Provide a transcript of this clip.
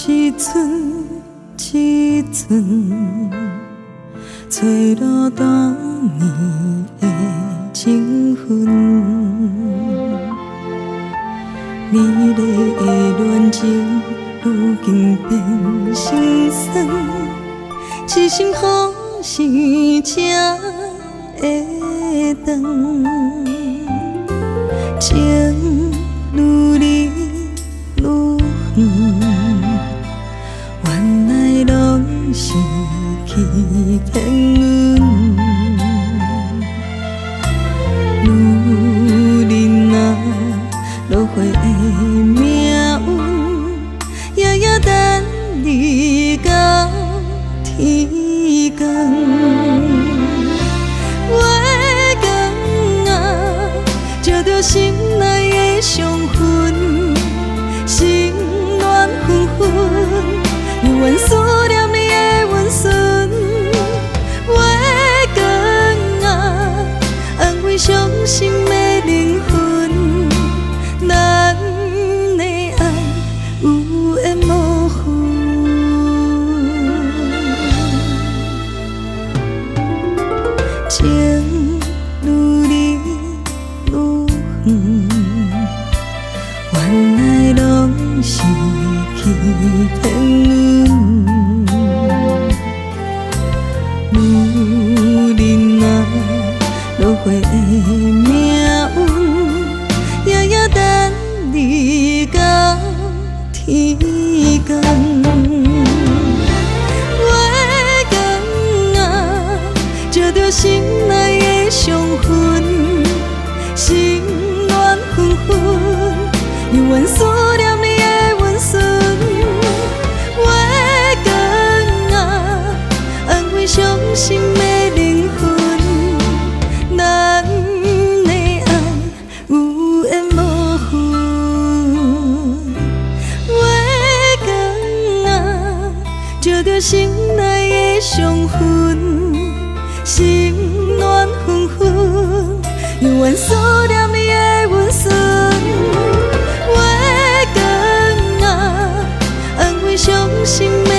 一寸一寸，揣落當年的情分。美麗的戀情，如今變成酸，痴心何時才會斷？情愈離愈遠，原來攏是欺騙阮。女人啊，落花的命運，夜夜等你到天光。月光啊，照著心內的傷痕，心暖紛紛，猶原思念你的溫存。月光啊，安慰傷心的靈魂，咱的愛有緣無分。情愈離愈遠，原來攏是欺騙阮。女人啊，落花的命運，夜夜等你到天光。月光啊，照著心內的傷痕，心暖紛紛，猶原思念你的溫存。月光啊，安慰傷心的靈魂，咱的愛有緣無分。月光啊，照著心內的傷痕，心暖紛紛，猶原思念你的溫存。月光啊，安慰傷心的